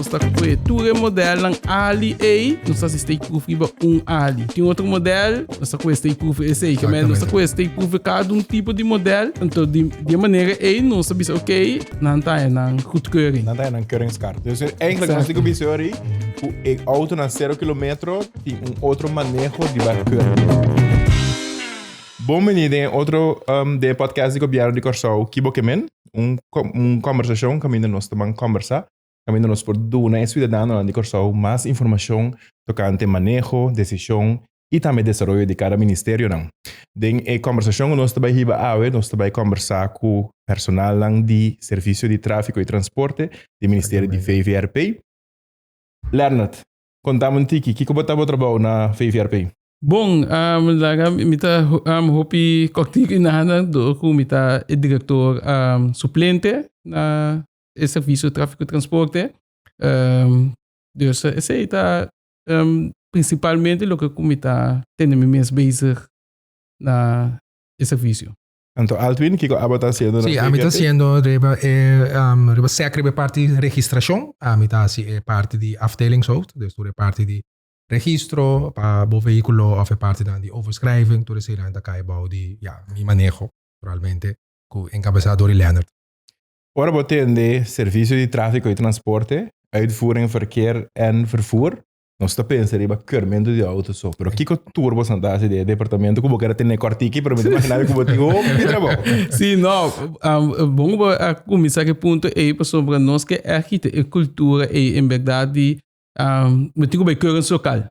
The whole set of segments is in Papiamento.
nos ta kue tur e modelnan ali ei, nos ta hasi steekproef riba un ali. Tin otro model, nos ta kue steekproef esei. Ke men nos ta kue steekproef kada un tipo di model. Anto di di e manera ei nos ta bisa oké, nan ta haña nan goedkeuring. Nan ta haña nan keuringskaart. Dus eigenlijk nos tin ku bisa ori ku e auto na sero kilometro tin un otro maneho di bai keuring. Bon bini den e otro um, den e podcast di Gobierno di Kòrsou, Kibo Ke Men? Un, un kòmbersashon kaminda nos ta ban kòmbersá, kaminda nos por duna e siudadanonan di Kòrsou mas informashon tokante maneho, desishon i tambe desaroyo di kada ministerionan. Den e kòmbersashon ku nos ta bai hiba awe, nos ta bai kòmbersá ku personalnan di Servisio di Tráfiko i Transporte di Ministerio di VVRP. Lernert, konta mi un tiki, kiko bo ta bo trabou na VVRP? Bon, laga mi ta hopi kòrtiku i nada dor ku mi ta e direktor suplente na e servisio Tráfiko i Transporte. Dus esei ta prinsipalmente loke ku mi ta tene mi mes bezig na e servisio. Anto Altwin, kiko abo ta hasiendo na Sí, ami ta hasiendo riba e riba sèk riba e parti registrashon, ami ta hasi e parti di afdelingshoofd, dus tur e parti di Registro pa bo vehículo of e partinan di overschrijving, tur eseinan ta kai bou di, ya, mi maneho, naturalmente, ku enkabesá dor di Leonard. Ora bo tende Servicio di Tráfico y Transporte, Uitvoering Verkeer en Vervoer, nos ta pensa riba keurmento di auto so. Pero kiko tur boso ta hasi den e departamento ku bo kier a tene kòrtiki, pero mi ta imaginá mi ku bo tin hopi trabou. Sí, no, bon ku bo a kuminsá ku e punto ei pasobra nos ke ègt kita e kultura ei en bèrdat di Mi tin ku bai keuringslokaal.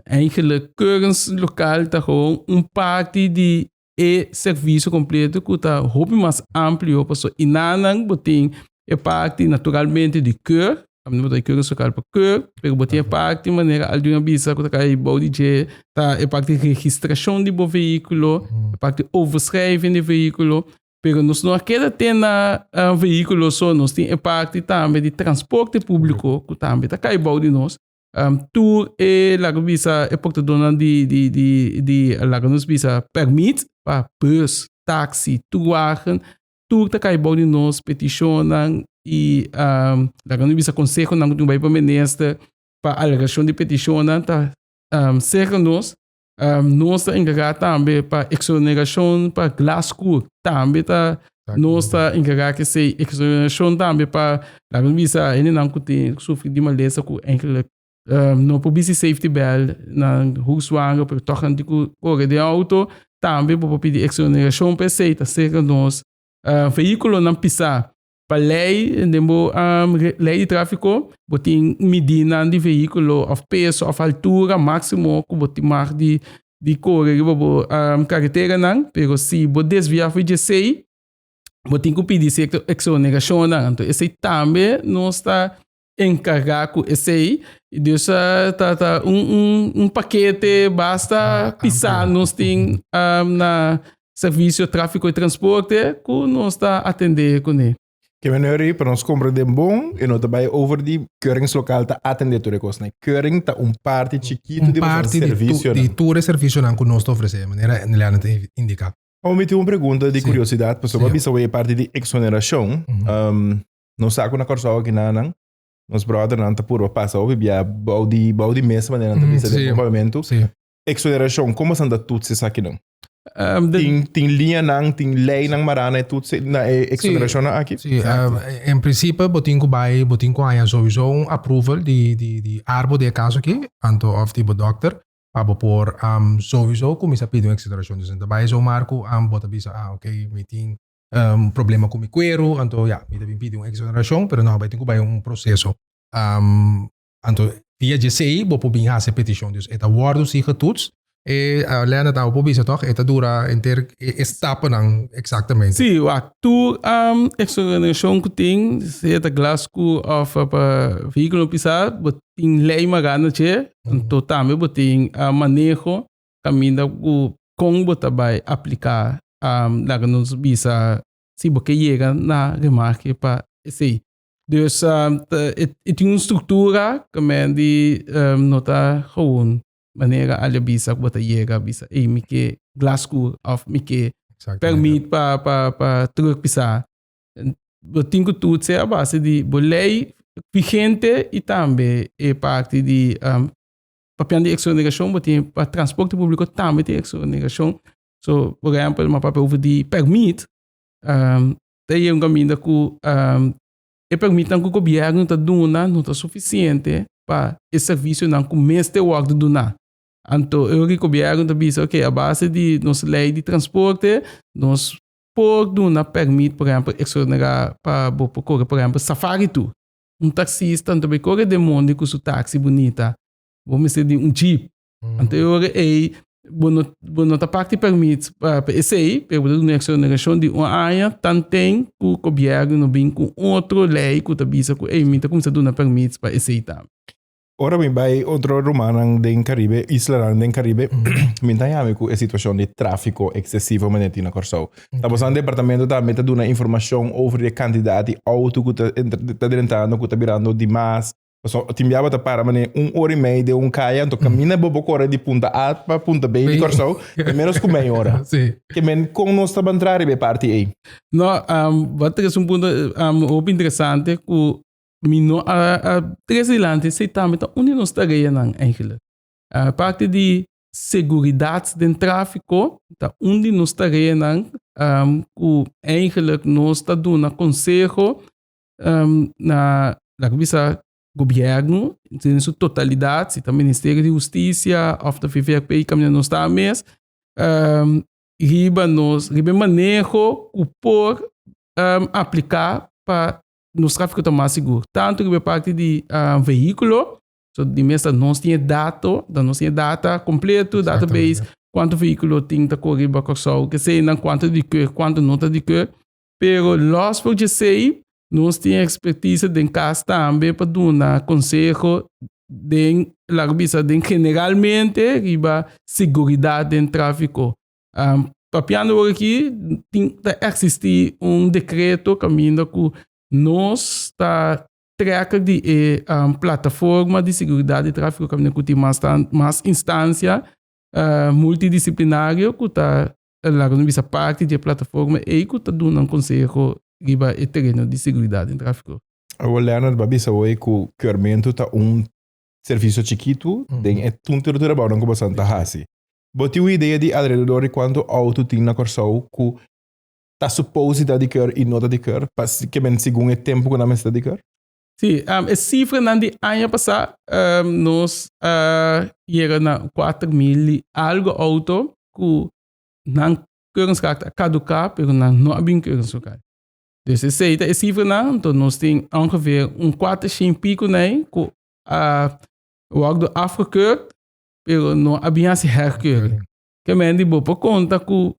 Eigenlijk keuringslokaal ta gewoon un parti di e servisio kompleto ku ta hopi mas amplio pasobra inanan bo tin e parti naturalmente di keur, bo ta keuringslokaal pa keur, pero bo tin e parti manera Aldwin a bisa ku ta kai bou di dje ta e parti registrashon di bo vehíkulo, e parti overschrijving di vehíkulo. Pero nos no a keda te na vehículo so, nos tin e parti tambe di transporte público ku tambe ta kai bou di nos. Tur e laga bisa e portadornan di di di di laga nos bisa pèrmit pa bus, taxi, toerwagen, tur ta kai bou di nos petishonnan i laga nos bisa konsehonan ku tin bai pa minister pa alegashon di petishonnan ta serka nos. Nos ta enkargá tambe pa eksonerashon pa glaskur. Tambe ta nos ta enkargá ku esei eksonerashon tambe pa laga mi bisa hendenan ku tin sufri di malesa ku enkele no por bisti safety belt nan hoogzwanger pero tòg nan tin ku kore den outo tambe bo por pidi eksonerashon pa esei ta serka nos. Vehíkulonan pisá Pa lei, den bo lei di tráfiko, bo tin midinan di vehíkulo òf peso òf altura máksimo ku bo tin mag di di kore riba bo kareteranan. Pero si bo desviá for di esei, bo tin ku pidi sierto eksonerashonnan. Anto esei tambe nos ta enkargá ku esei. Dus ta ta un un un pakete basta pisá nos tin na Servisio Tráfiko i Transporte ku nos ta atendé kuné. Ke manera pa nos komprendé bon e no ta bai over di keuringslokaal ta atendé tur e kosnan. Keuring ta un parti chikitu di boso servisionan. Di tur e servisionan ku nos ta ofresé, manera Leandro ta indiká. Awor mi tin un pregunta di kuriosidat, pasobra bo a bisa awor e parti di eksonerashon. Nos sa ku na Kòrsou akinanan nos bròdernan ta purba pasa hopi bia bou di bou di mesa manera nan ta bisa den bon papiamentu. Eksonerashon, komo esnan ta tutsi esakinan? Tin tin liñanan, tin leinan mará na e tutsi na e eksonerashonnan aki? Sí, en prinsipe bo tin ku bai, bo tin ku haña souiso un approval di di di arbo di e kaso aki, anto òf di bo dòkter, pa bo por souiso kuminsá pidi un eksonerashon. Dus no ta bai zomaar ku bo ta bisa, ah oke mi tin un problema ku mi kueru, anto ya, mi ta bin pidi un eksonerashon, pero no, bo tin ku bai un proseso. Anto via djesei bo por bin hasi e petishon. Dus e ta wòrdu si getoets. E Lena ta por bisa tòg e ta dura henter e stapennan eksaktamente. Sí, wak tur eksonerashon ku tin, sea ta glasku òf pa vehíkulo pisá, bo tin lei mará na dje. Anto tambe bo tin maneho kaminda ku kon bo ta bai apliká laga nos bisa si bo ke yega na remarke pa esei. Dus e tin un struktura ku men di no ta gewoon manera Ali a bisa ku bo ta yega bisa ey mi ke glaskur òf mi ke pèrmit pa pa pa trùk pisá. Bo tin ku tutse a base di bo lei. vigente i tambe e parti di um, papiando di exoneracion, bo tin pa transporte público tambe tin exoneracion. So, por ehempel, ma papia over di permit, um, ta yega un caminda cu um, e permitnan cu gobierno ta duna no ta suficiente pa e servicionan cu mester wordo duna. Anto e ora di gobierno ta bisa, ok, a base di nos ley di transporte, nos por duna permit, por ehempel, exonera pa bo por core, por ehempel, safari tour. Un taxista no ta bay core den mondi cu su taxi bunita. Bo mester di un jeep. Anto e ora ey bo no, bo no ta parti permit pa, pa esey, pero bo ta duna exoneracion di un aña tanten cu gobierno no bin cu otro ley cu ta bisa cu ey mi ta cuminsa duna permit pa esey tambe. Ora mi bai otro rumannan den Caribe, islanan den Caribe, mi ta yami ku e situashon di tráfiko eksesivo manera tin na Kòrsou. Ta boso nan departamento tambe ta duna informashon over di e kantidat di outo ku ta ta drentando, ku ta birando di mas. Pasobra tin biaha bo ta para manera un ora i mei den un kaya, anto kaminda bo por kore di punta A pa punta B di Kòrsou den ménos ku mei ora. Ke men kon nos ta ban traha riba e parti ei? No, bo a trese un punto hopi interesante ku Mi no a, a trece dilanti, esey tambe ta un di nos tareanan eigenlijk. Uh, parte di seguridad den tráfico ta un di nos tareanan um, ku eigenlijk nos ta duna conseho um, na, laat bisa, gobierno in su totalidad, si ta Ministerio di Husticia of ta VVRP kaminda nos ta mes, um, riba nos, riba e maneho ku por um, aplica pa nos tráfiko ta mas sigur. Tantu riba e parti di uh, vehíkulo, so di mes ta nos tin e dato, da nos tin e data kompleto, database, kuantu vehíkulo tin ta kore riba Kòrsou, ke sei nan kuantu di keur, kuantu no ta di keur. Pero los for djesei, nos tin ekspertise den kas tambe pa duna konseho den, laga bisa, den generalmente riba seguridat den tráfiko. Um, papiando awor aki, tin, ta existi un decreto caminda cu nos ta trekker di e um, plataforma di seguridad di tráfico caminda cu tin mas, tan, mas instancia uh, multidisciplinario cu ta laga nos bisa parti di e plataforma ei cu ta duna un conseho riba e tereno di seguridad den tráfico. Awor Leonard, ba bisa hoy cu keurmento ta un servicio chikitu den e tuntur trabounan cu boso ta haci. Bo tin un idea di alrededor di kuantu outo tin na Kòrsou ku ta supose ta di keur i no ta di keur? Pa ke men segun e tempu ku nan mester ta di keur? Sí, e sifranan di aña pasá nos a yega na 4000 i algu outo ku nan keuringskaart a kaduká pero nan no a bin keuringskaart. Dus esei ta e sifranan, anto nos tin ongeveer un 400 i piku nei ku a wòrdu afgekeurd pero no a bin hasi herkeuring. Ke men di bo por konta ku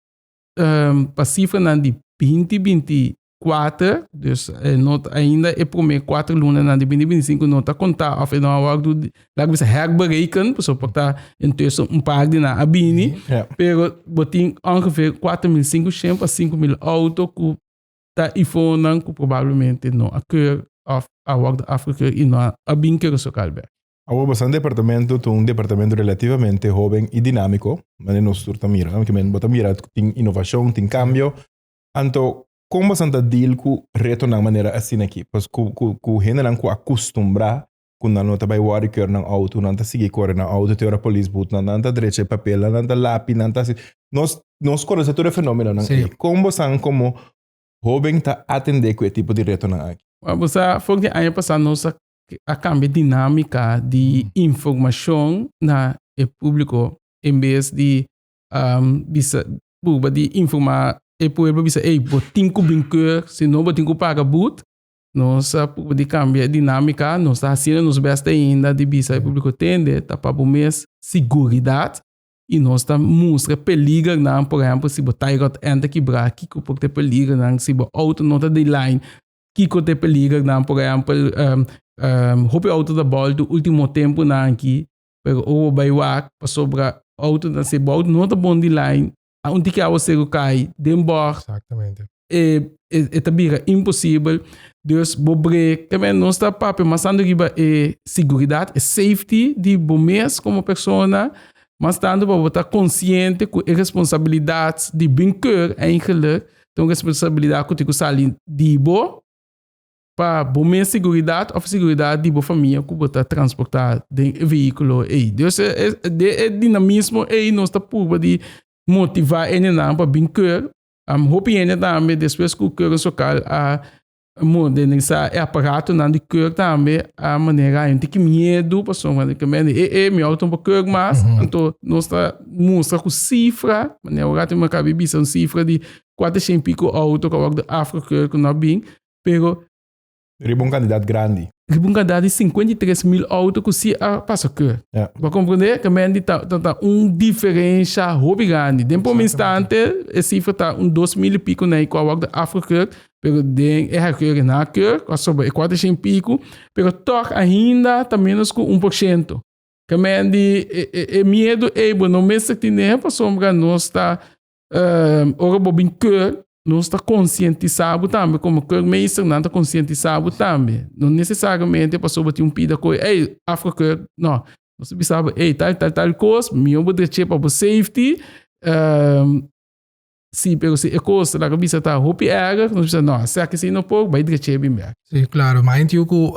um, pa sifranan di 2024, dus eh, no ainda e prome 4 lunanan di 2025 no ta konta of e no a wòrdu, laat bisa herbereken, pasobra por ta intussen un paar di nan a bini, Ja. pero bo tin ongeveer 4.500 pa 5.000 auto ku ta ifonan ku probablemente no a keur of a wòrdu afgekeurd i no a bin keur so kalbek. Awor boso departamento ta un departamento relativamente hoben i dinámiko, manera nos tur ta mira, ke men bo ta mira ku tin inovashon, tin kambio. Anto kon boso ta deal ku retonan manera asina aki? Pas ku ku ku hendenan ku a kustumbrá ku nan no ta bai wòrdu keur nan outo, nan ta sigui kore nan outo te ora polis but nan, nan ta drecha e papelnan, nan ta lapi, nan ta hasi. Nos nos konosé tur e fenómenonan ei. Kon boso komo hoben ta atendé ku e tipo di retonan aki? Bo sa, for di aña pasá nos a a cambia dinámica di informacion na e público en bes di um, bisa purba di informa e pueblo bisa ey bo tin cu bin keur si no bo tin cu paga boet. Nos a purba di cambia e dinámica, nos ta haciendo nos best ainda di bisa e público tende ta pa bo mes siguridad y nos ta mustra peligernan, por ehempel si bo tie rod end ta kibra kico por ta e peligernan, si bo auto no ta di line Kiko ta e peligernan? Por ehempel, um, um, hopi auto ta bolto ultimo temponan aki, pero ora bo bai wak pasobra auto ta si bo auto no ta bon di lijn, a un tiki awaseru kai den bògt, Exactamente. e, e, e ta bira imposibel. Dus bo brek, te men nos ta papia mas tantu riba e siguridat, e safety di bo mes komo persona, mas tantu pa bo ta konsiente ku e responsabilidat di bin keur eigenlijk Ta un responsabilidat ku tin ku sali di bo. pa bo mes seguridad of seguridad di bo famia ku bo ta transportá den e vehíkulo ei. Dus e e dinamismo ei nos ta purba di motivá hendenan pa bin keur. Hopi hende tambe despues ku Keuring Sokal a modernisá e aparatonan di keur tambe a manera hay un tiki miedu pasobra di ke e e mi auto no por keur mas. Anto nos ta mustra ku sifra, manera un ratu mi a kaba di bisa un sifra di kuatershen piko auto ku a wòrdu afgekeurd ku no a bin. Pero. Riba un kantidat grandi. Riba un kantidat di 53 mil outo ku si a pasa keur. Ja. Bo a komprendé? Ke men di ta ta un diferensha hopi grandi. Den prome instante e sifra ta un 2000 i piko nei ku a wòrdu afgekeurd, pero den e herkeuring na keur ku a sobra e 400 i piko, pero tòg ainda ta ménos ku 1%. Ke men di e miedu ei bo no mester tene pasobra nos ta Ora bo bin keur, nos ta konsientisá bo tambe komo keurmeester, nan ta konsientisá bo tambe. No nesesariamente pasobra bo tin un pida koe, ey, afgekeur. No, nos ta bisa bo, ey, tal, tal, tal kos, mihó bo drech'é pa bo safety. Si, pero si e kos laga bisa ta hopi erg, nos bisa, no, esaki si no por, bai drech'é bin bèk. Si, klaro. Ma hende yu ku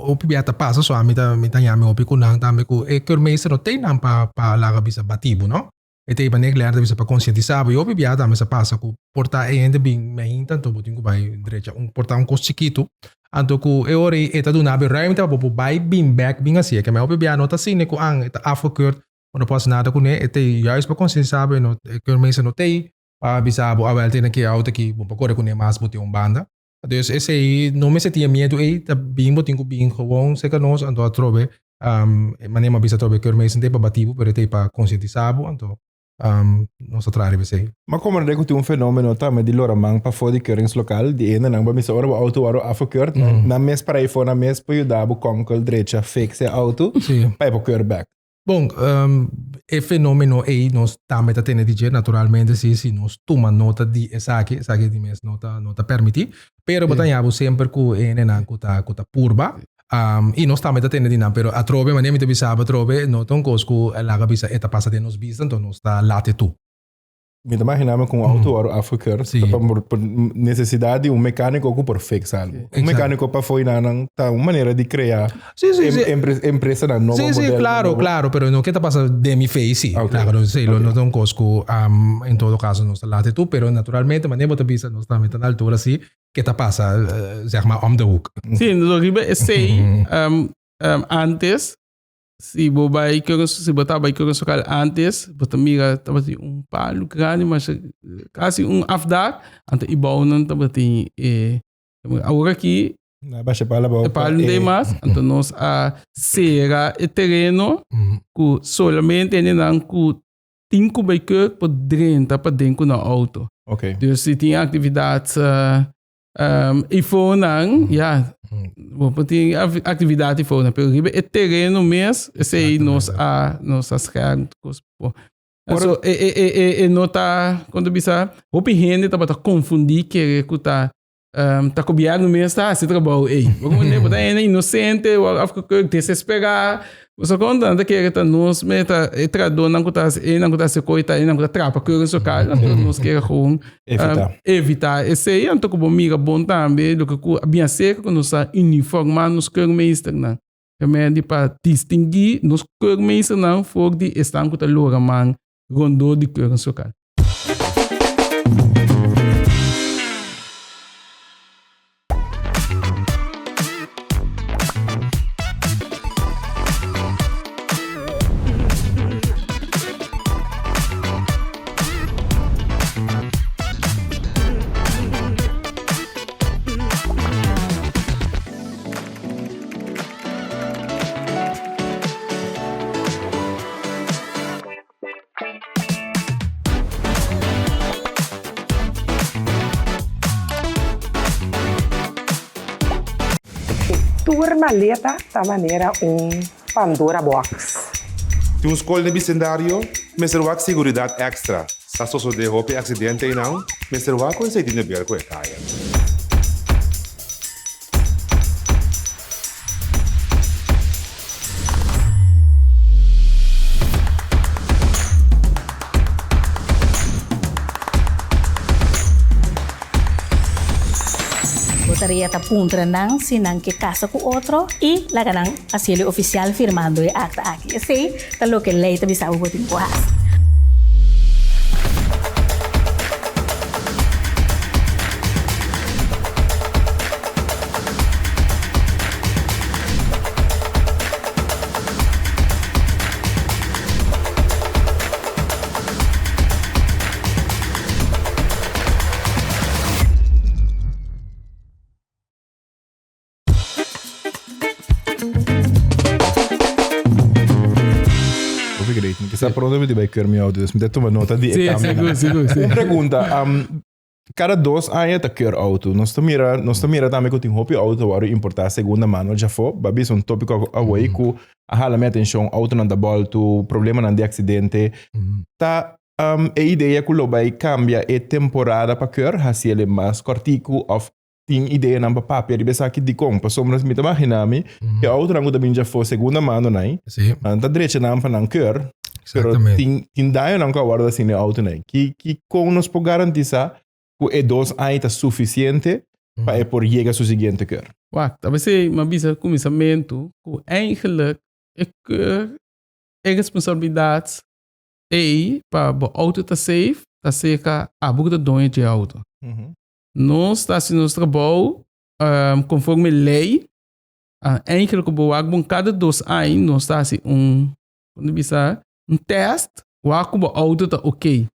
hopi bia ta pasa, so ami ta, mi ta yami hopi ku nan tambe ku e keurmeester no tin nan pa pa laga bisa bati bo, no. E ta iba nek lèr ta bisa pa konsientisá bo. I hopi bia tambe sa pasa ku por ta e hende bin meinta anto bo tin ku bai drecha un por ta un kos chikitu. Anto ku e ora ei e ta duna bo e ruimte pa bo por bai bin bèk bin hasié. Keme hopi bia no ta asina ku an e ta afgekeurd bo no por hasi nada kuné. E ta juist pa konsientisá bo e no e keurmeester no ta ei pa bisa bo awèl tene ki outo aki bo por kore kuné mas bo tin un banda. Dus esei no mester tin e miedu ei, ta bin bo tin ku bin gewoon serka nos, anto atrobe manera mi a bisa atrobe keurmeester no ta ei pa bati bo, pero e ta ei pa konsientisá bo, anto nos ta traha riba esei. Mi a komprendé ku tin un fenómeno tambe di lora man pafó di keuringslokaal, di hendenan bo a misa ora bo outo wòrdu afgekeurd, nan mes para ei for nan mes por yuda bo kònkel drecha fix e outo pa e por keur bèk. Bon, e fenomeno ei nos tambe ta tene di dje, naturalmente si, si nos tuma nota di esaki, esaki di mes no ta, no ta permití, pero bo ta haña bo semper ku e hendenan ku ta, ku ta purba, i nos tambe ta tene di nan, pero atrobe, manera mi ta bisa bo atrobe, no ta un kos ku laga bisa e ta pasa den nos bista, anto nos ta late tur. Mi ta imaginá mi ku un auto wòrdu afgekeurd ta pa por nesesidat di un mekániko ku por fix algu. Un mekániko pafó i nan ta un manera di krea empresanan nobo, Sí, sí, klaro, klaro, pero no ke ta pasa den mi face sí. Klaro, sí, lo no ta un kos ku en todo kaso nos ta late tur, pero naturalmente manera bo ta bisa nos tambe ta na altura sí ke ta pasa zeg maar om de hoek. Sí, riba esei antes Si bo bai Curaçao, si bo ta bai Curaçao kal antes, bo ta mira tabatin un palu grandi masha kasi un afdak, anto e bounan tabatin e awor aki Na basha palo abou e palu no tin mas, anto nos a sera e tereno ku solamente hendenan ku tin ku bai keur por drenta paden ku nan auto. Dus si tin aktividat Ifonan, ya, bo por tin actividad ifonan, pero riba e tereno mes, esei nos a, nos a scherm cos po. So, e, e, e, e, e no ta, kon ta bisa, hopi hende tabata confundí kere ku ta, ta gobierno mes ta hasi trabou ei. Bo comprende? Bo ta hende inocente, wòrdu afgekeurd, desesperá. Bo sa kon? Nan ta kere ta nos mes ta e trahadónan ku ta hasi, enan ku ta hasi koi ta enan ku ta trapa keuringslokaal. Anto nos kere gewoon Evitá. Evitá esei. Anto ku bo mira bon tambe loke ku a bin aserka ku nos a uniformá nos keurmeesternan. Remedio pa distinguí nos keurmeesternan for di esnan ku ta lora man rondó di keuringslokaal. E tur maleta ta manera un Pandora box. Tin un skol den bisendario mester wak seguridat èkstra. Sa sosodé hopi aksidente einan, mester wak ku esei tin de ber ku e kaya. Bo ta. tarea ta puntra nan si nan ke kasa ku otro i laga nan hasiel ofisial firmando e akta aki. Esei ta loke lei ta bisa bo bo tin ku hasi. Hopi great. Mi sa pronto mi bai keur mi auto, dus mi ta tuma nota di e Sí, cambio. sigur, sigur, sí. Un pregunta, cada dos aña ta keur auto. Nos ta mira, nos ta mira tambe ku tin hopi auto wòrdu importá segunda mano djafó. Ba bisa un tópiko awor ku a hala mi atenshon, autonan ta bòltu, problemanan di aksidente. Ta e idea ku lo bai kambia e temporada pa keur, hasi el e mas kòrtiku òf tin ideanan pa papia riba esaki? Dikon? Pasobra mi ta imaginá mi e autonan ku ta bin djafó segunda mano nan, nan ta drecha nan pa nan keur, pero tin dañonan ku a wòrdu hasi na e autonan. Ki ki kon nos por garantisá ku e dos aña ta sufisiente pa e por yega su siguiente keur? Wak, ta besei mi a bisa kuminsamentu ku eigenlijk e keur, e responsabilidat ei pa bo auto ta safe ta serka abo ku ta doño dje auto. Nos ta hasi nos trabou konforme lei. Eigenlijk ku bo wak bon kada dos aña nos ta hasi un kon ta bisa un tèst wak ku bo auto ta oké.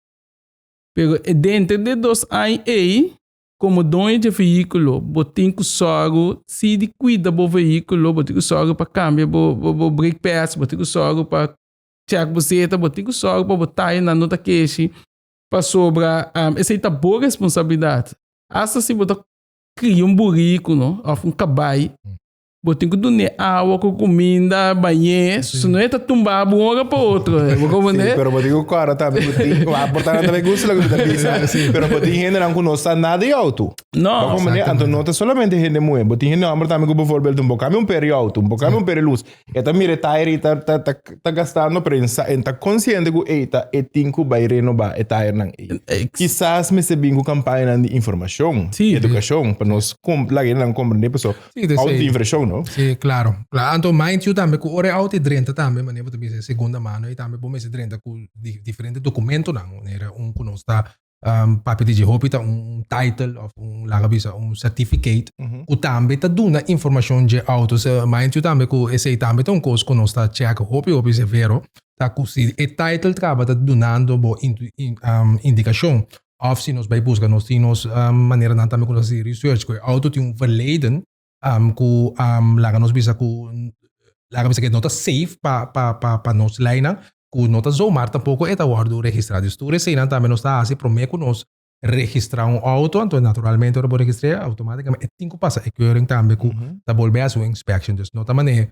Pero denter di e dos aña ei komo doño dje vehíkulo bo tin ku sòru si di kuida bo vehíkulo bo tin ku sòru pa kambia bo bo brake pads bo tin ku sòru pa check bo zeta bo tin ku sòru pa bo tayanan no ta keshi pasobra esei ta bo responsabilidat asta si bo ta kria un buriku no òf un kabai bo tin ku dun'é awa ku kuminda bañ'é si no e ta tumba bo un ora pa otro bo comprende Sí, pero bo tin ku kòrda tambe ku tin por ta nan tambe gusta loke bo ta bisa pero bo tin hendenan ku no sa nada di outo. No. Bo comprende? Anto no ta solamente hende muhé bo tin hende hòmber tambe ku bivoorbeeld un bo kambia un per di outo un bo kambia un per di lus E ta mira e tayer i ta, ta, ta, ta gastando, pero en sa, en ta konsiente ku ei ta e tin ku bai renobá e tayernan ei. Kisas mester bin ku kampañanan di informashon, Sí. edukashon, pa nos kom, laga hendenan komprendé paso Sí, dus auto ei. tin invershon, no? Sí, klaro. Klaro. Anto mind you tambe ku ora e auto e drenta tambe, manera bo ta bisa e segunda mano ei tambe bo mester drenta ku di diferente dokumentonan, manera un ku nos ta Papia di dje hopi ta un title of un laga bisa un certificate ku tambe ta duna informashon dje auto. Mind you tambe ku esei tambe ta un kos ku nos ta check hopi hopi severo ta ku si e title kaba ta dunando bo indikashon of si nos bai buska nos tin nos maneranan tambe ku nos hasi research ku e auto tin un verleden ku laga nos bisa ku laga bisa ku e no ta safe pa pa pa nos leinan ku no ta zomaar tampoko e ta wòrdu registrá. Dus tur eseinan tambe nos ta hasi promé ku nos registrá un outo, anto naturalmente ora bo registr'é outomátikamente e tin ku pasa e keuring tambe ku ta bolbe hasi un inspection. Dus no ta manera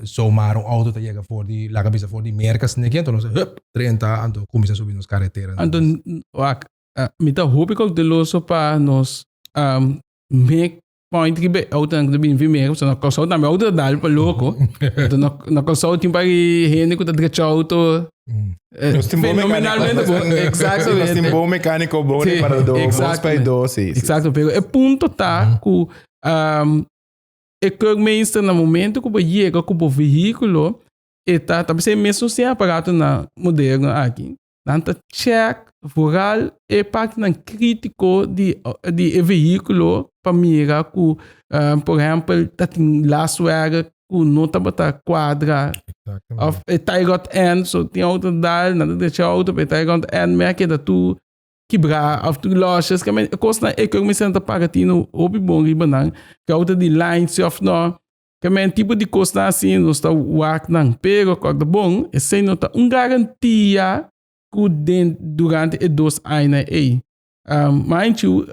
zomaar un outo ta yega for di laga bisa for di Merka sneki anto nos a hup drenta anto kuminsá subi nos karetera. Anto wak mi ta hopi kouteloso pa nos make point riba e autonan ku ta bini primero, pasobra na Kòrsou tambe auto ta dal pa loko. Anto na na Kòrsou tin un par di hende ku ta drecha auto Nos tin bon mecánico. fenomenalmente bon. Nos tin Exactamente. bon mecánico, bon Sí, reparador, bon exactamente. spaidor, sí, sí. Exacto, pero e punto ta ku e keurmeester na momento ku bo yega ku bo vehíkulo e ta ta bisa e mesun sin aparatonan moderno aki. Nan ta check vooral e partinan critico di di e vehiculo pa mira cu por ehempel ta tin laswerk cu no tabata cuadra of e tie rod end so tin auto dal nan ta drecha auto pero e tie rod end me a keda tur kibra of tur losjes ke men e cosnan ey cu mester ta paga tino hopi bon riba nan ke auto di lines of no Ke men tipo di kosnan asin nos ta wak nan, pero kòrda bon, esei no ta un garantia ku den durante e dos añanan ei. Mind you,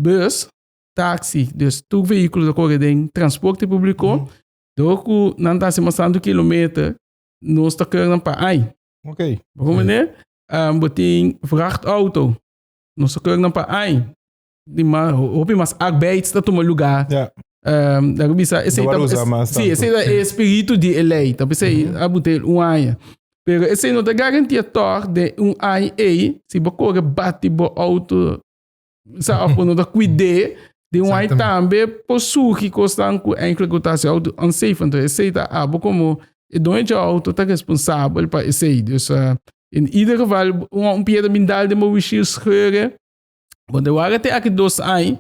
bus, taxi, dus tur vehíkulo ta kore den transporte públiko, dor ku nan ta hasi mas tantu kilometer, nos ta kere nan pa ai. Oké. Bo komprendé? Bo tin vrachtauto, nos ta kere nan pa ai. Di ma, hopi mas arbeids ta tuma lugar. Ja. Daar bisa, esei ta, usa mas sí, esei ta e espíritu di e lei. Ta pesei a bute un aña. Pero esei no ta garantia toch de un aña ei, si bo corre bati bo auto, sa, of bo no ta cuidé. Den wai tambe por surgi kosnan ku eigenlijk ku ta hasi auto unsafe. Anto esei ta abo komo e doño dje auto ta responsabel pa esei. Dus in ieder geval un piedra bin dal den bo windshield scheuren. Bo te wak te aki dos aña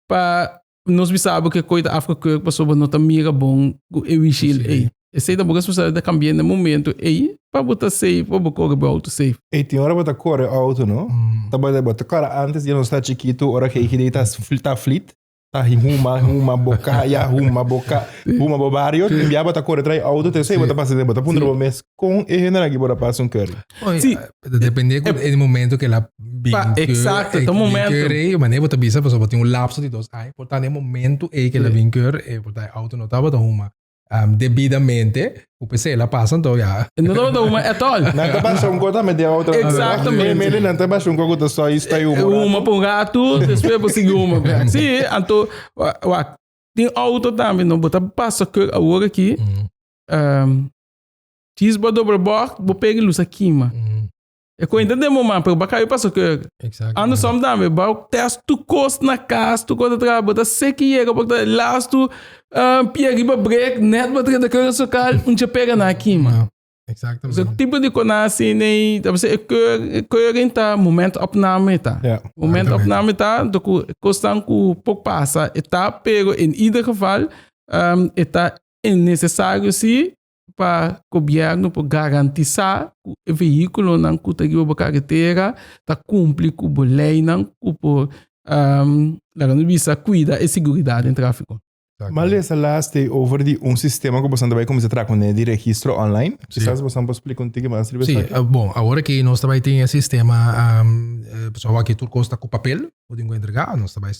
pa nos bisa abo ke koi ta afgekeurd pasobra no ta mira bon ku e windshield ei. Esei ta bo responsabilidad kambia na e momento ei pa bo ta safe, pa bo kore bo auto safe. Ey, tin ora bo ta kore auto, no? Ta bo bo ta kore antes di nos ta chikitu, ora ke hende ta ta flit, ta huma, huma boka, ya huma boka, huma bo bario, tin bia bo ta kore trai auto, te esei bo ta pasa den, bo ta puntra bo mes, kon e hende aki por a pasa un curry? Sí. Ta depende ku e momento ke la bin Pa, exacto, ta momento. Bin keur ei, manera bo ta bisa, pasobra bo tin un lapso di dos aña, por ta na e momento ei ke la bin keur, e por ta e auto no tabata huma. Debidamente, ku p'esei el a pasa anto ya. E no tabata huma at all. Nan ta basha un ko tambe den auto. Exactamente. Mele nan ta basha un ko ku ta stoi stoi huma un ratu. Huma pa un ratu, despues bo sigui huma bek. Si, anto wak, tin auto tambe no, bo ta pasa keur awor aki, djis bo a dobla bòrt, bo pega e lus a kima. E cuenta den bo man, pero ba cai paso que andersom tambe, ba test tu cos na cas, tu cos ta traha, bo ta seki yega, bo ta lastu uh, pia riba break, net bo trenta keur sokal, un che pega na kima. Exactamente. So tipo di kona así nee, dat se keur keuring ta momentopname ta. Ja. Momentopname ta, do ku kostan ku por pasa, eta pero in ieder geval um, eta necesario si pa gobièrnu por garantisá ku e vehíkulonan ku ta riba bo karetera ta kumpli ku bo leinan ku por laga nos bisa kuida e siguridat den tráfiko. M'a lesa laatst ei over di un sistema ku bosan ta bai kuminsá traha kuné di registro online. Kisas bosan por splika un tiki mas riba esaki? Sí, bon, awor aki nos ta bai tin e sistema, pasobra awor aki tur kos ta ku papel, bo tin ku entregá, nos ta bai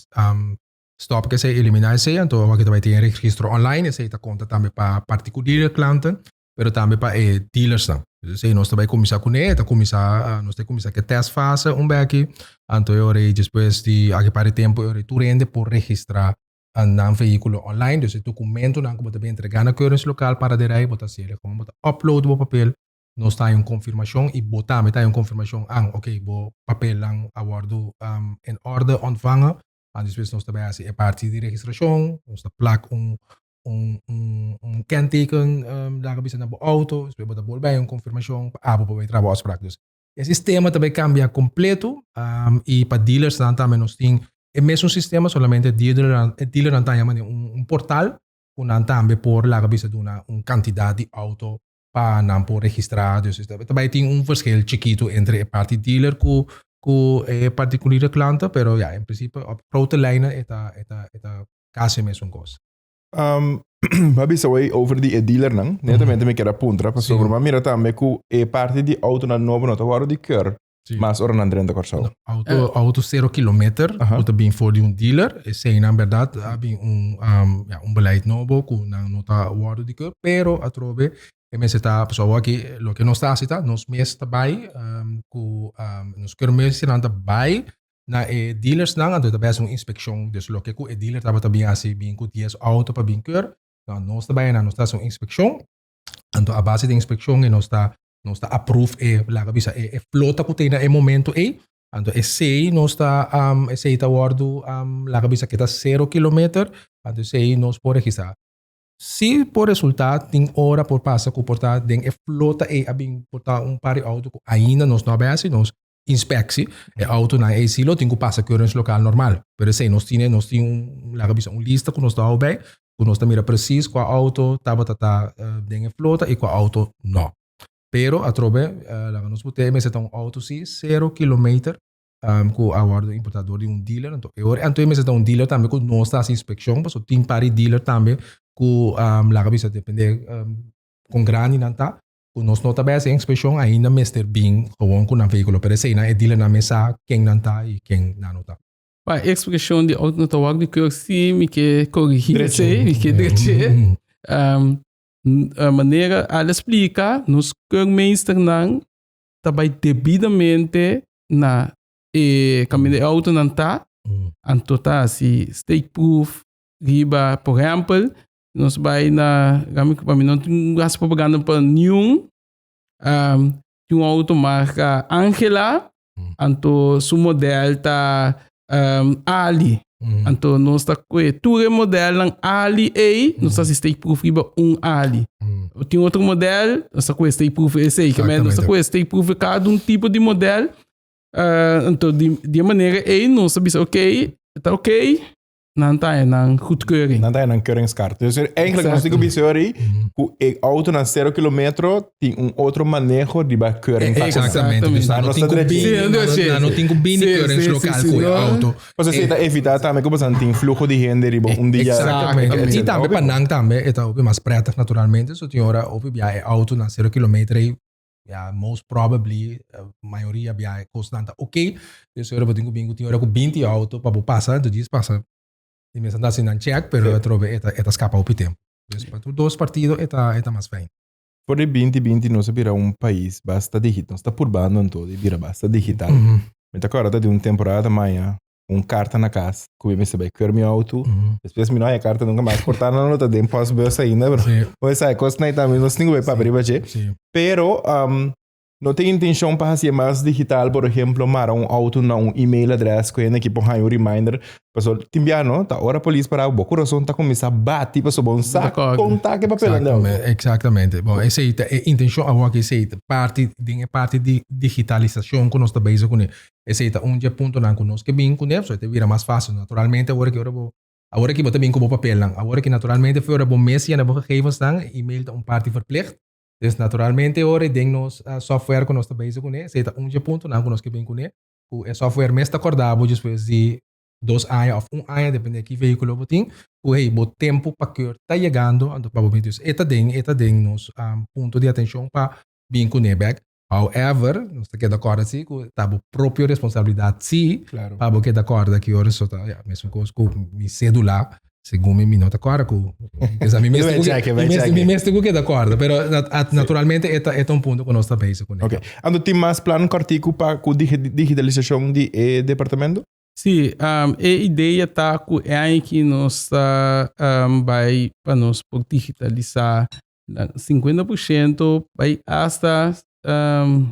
Stop ku esei, eliminá esei, anto awor ta bai tin e registro online, esei ta konta tambe pa partikulier klanten, pero tambe pa e dealersnan. Dus esei nos ta bai kuminsá kuné, e ta kuminsá, nos ta kuminsá ku e testfase un beki, anto e ora ei despues di aki par di tempu e ora ei tur hende por registrá nan vehíkulo online, dus e dokumentonan ku bo ta bin entregá na keuringslokaal para de rei, bo ta hasiel gewoon, bo ta upload bo papel, nos ta haña un konfirmashon i bo tambe ta haña un konfirmashon, an, oké, bo papelnan a wòrdu in orde ontvangen, Anto despues nos ta bai hasi e parti di registrashon, nos ta plak un un un un kenteken laga bisa na bo auto, despues bo ta bolbe haña un konfirmashon pa abo por bai traha bo afsprak. Dus e sistema ta bai kambia kompleto i pa dealersnan tambe nos tin e mesun sistema, solamente e dealernan e dealernan ta haña manera un un portal ku nan tambe por laga bisa duna un kantidat di auto pa nan por registrá. Dus ta bai tin un verschil chikitu entre e parti dealer ku ku e particuliere klanten, pero ya, en principe op grote lijnen e ta e ta e ta kasi mesun kos. Um, ba bisa hoy over di e dealernan, netamente mi kier a puntra, pasobra mi a mira tambe ku e parti di autonan nobo no ta wòrdu di keur mas ora nan drenta Kòrsou. No, auto, auto zero kilometer ku ta bin for di un dealer, eseinan bèrdat a bin un, ya, un beleid nobo ku nan no ta wòrdu di keur, pero atrobe e mester ta, pasobra awor aki loke nos ta hasi ta nos mes ta bai ku nos keurmeesternan ta bai na e dealersnan, anto ta bai hasi un inspekshon, dus loke ku e dealer tabata bin hasi bin ku dies auto pa bin keur, nos ta bai einan nos ta hasi un inspekshon, anto a base di inspekshon nos ta Nos ta approve e, laga bisa, e, e flota ku tin na e momento ei. Anto esei nos ta, um, esei ta wordu, um, laga bisa ke ta zero kilometer, anto esei nos por registrá. Si por resultá tin ora por pasa ku por ta den e flota ei a bin por ta un par di outo ku ainda nos no a bai hasi nos inspeksie, e outonan ei si lo tin ku pasa keuringslokaal normal. Pero esei nos tine, nos tin un, laga bisa, un lista ku nos ta hou bei, ku nos ta mira presis kua outo tabata ta den e flota i kua outo no. Pero atrobe laga nos bot'é mester ta un outo si sero kilometer ku a wòrdu importá dor di un dealer. Anto e ora anto e mester ta un dealer tambe ku nos ta hasi inspekshon pasobra tin par di dealer tambe ku laga bisa depende kon grandi nan ta ku nos no ta bai hasi inspekshon ainda mester bin gewoon ku nan vehíkulo. Pero eseinan e dealernan mes sa ken nan ta i ken nan no ta. Pa expresion di auto no ta wak di keur si mi ke corrigi esei, mi ke dreche. Manera al a splika, nos keurmeesternan ta bai debidamente na e kaminda e autonan ta, anto ta hasi steekproef riba, por ehempel, nos bai na, pa mi no tin hasi propaganda pa niun, tin un auto marka Angela, Anto su model ta Ali. Anto nos ta kue tur e modelnan ali ei, nos ta hasi steekproef riba un ali. Tin otro model, nos ta kue steekproef esei. Ke men nos ta kue steekproef kada un tipo di model. Anto di di e manera ei nos ta bisa oké, ta oké, nan ta haña nan goedkeuring. Nan ta haña nan keuringskaart. Dus eigenlijk nos tin ku bisa ori ku e auto na sero kilometro tin un otro maneho riba keuring pa Exactamente. Dus nan no tin ku bini, nan no tin ku bini keuringslokaal ku e auto. Pasobra esei ta evitá tambe ku boso tin fluho di hende riba un dia. Exactamente. I tambe pa nan tambe e ta hopi mas prettig naturalmente. So tin ora hopi bia e auto na sero kilometer ei ya most probably mayoria bia e kosnan ta ok. Dus ora bo tin ku bin ku tin ora ku binti auto pa bo pasa, enton djis pasa di mes nan ta hasi nan check pero atrobe e ta e ta skapa hopi tempu. Dus pa tur dos partido e ta e ta mas fijn. For di binti binti nos a bira un pais basta digital, nos ta purbando anto di bira basta digital. Mi ta kòrda ta di un temporada maña un karta na kas ku mi mester bai keur mi outo. Despues mi no haña karta nunka mas. Por tanto nan lo ta den postbus ainda, pero bo sa e kosnan ei tambe nos tin ku bai papia riba dje. Pero no tin intenshon pa hasié mas digital, por ehemplo mara un outo na un email adres ku hende aki por haña un reminder. Pasobra tin bia no, ta ora polis para bo kurason ta kuminsá bati pasobra bo no sa kon ta ke papelnan den outo. Exactamente. Bon, esei ta e intenshon awor aki, esei ta parti den e parti di digitalisashon ku nos ta bezig kuné. Esei ta un dje puntonan ku nos ke bin kuné, pasobra e ta bira mas fásil. Naturalmente awor aki ora bo, awor aki bo ta bin ku bo papelnan. Awor aki naturalmente for ora bo mes yena bo gegevensnan, e email ta un parti verplicht. Dus naturalmente ora den nos software ku nos ta bezig kuné, esei ta un dje puntonan ku nos ke bin kuné, ku e software mes ta kòrda bo despues di dos aña òf un aña, depende ki vehíkulo bo tin, ku hey, bo tempu pa keur ta yegando, anto pa bo bin. Dus e ta den, e ta den nos punto di atenshon pa bin kuné bèk. However, nos ta keda kòrda si ku ta bo propio responsabilidat si pa bo keda kòrda ki ora so ta, ya, mesun kos ku mi sedula, segun mi, mi no ta kòrda ku, kesa mi mester ku, mi mester ku keda kòrda, pero naturalmente e ta, e ta un punto ku nos ta bezig kuné. Ok. Anto tin mas plan kòrtiku pa ku digitalisashon di e departamento? Sí, e idea ta ku e aña aki nos ta bai pa nos por digitalisá 50% bai hasta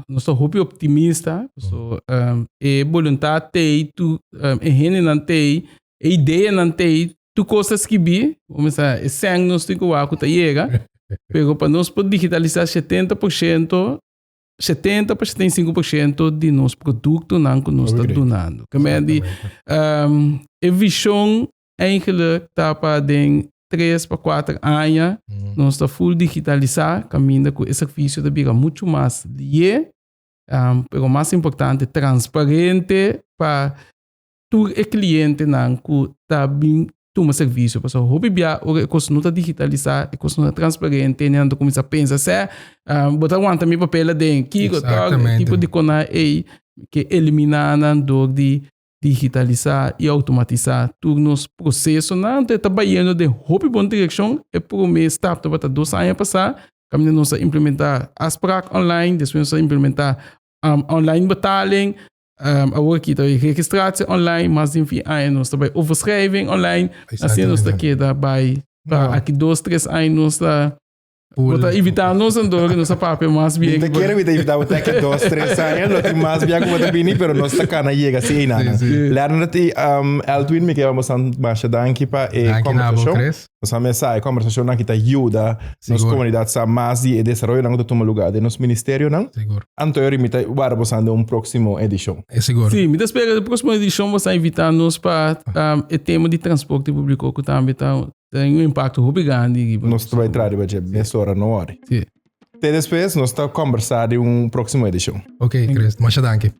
nos ta hopi optimista so e boluntat t'ei tur e hendenan t'ei e ideanan t'ei tur kos ta skibí kuminsá e sèn nos tin ku wak ku ta yega pero pa nos por digitalisá 70% 70 pa 75% di nos produktonan ku nos ta dunando. Ke men di e vishon Eigenlijk ta pa den tres pa kuater aña nos ta full digitalisá kaminda ku e servisio ta bira muchu mas lié, pero mas importante transparente pa tur e klientenan ku ta bin tuma servisio. Pasobra hopi bia ora e kos no ta digitalisá, e kos no ta transparente, nan ta kuminsá pensa sè bo ta wanta mi papel aden, kiko tòg e tipo di kona ei ke eliminá nan dor di digitalisá i outomatisá tur nos prosesonan te ta bayendo den hopi bon direkshon. E promé stap tabata dos aña pasá, kaminda nos a implementá afspraak online, despues nos a implementá online betaling, awor aki ta registratie online, mas den fin aña nos ta bai overschrijving online, asina nos ta keda bai pa aki dos tres aña nos ta Bo ta invitá nos anto nos a papia mas bien. Mi ta kere mi ta invitá bo te aki dos, tres aña. Lo tin mas bia ku bo ta bini, pero nos ta kana yega si einan. Sí, sí. Leonard i um, Eltwin, mi ke vamos san masha danki pa e Danki na bo, konversashon. Chris. Nos a mesa e konversashonnan ki ta yuda nos Sigur. komunidat sa mas di e desaroyonan ku ta tuma lugá den nos ministerionan. Sigur. Anto yori mi ta warda bosan den un próksimo edishon. E sigur. Sí, mi ta spera e próksimo edishon bosan invitá nos pa um, e tema di transporte públiko ku tambe ta Tin un impacto hopi grandi riba Nos ta bai tra riba dje mesora, no worry. Sí. Te despues nos ta conversa den un próximo edicion. Ok, Chris. Masha danki.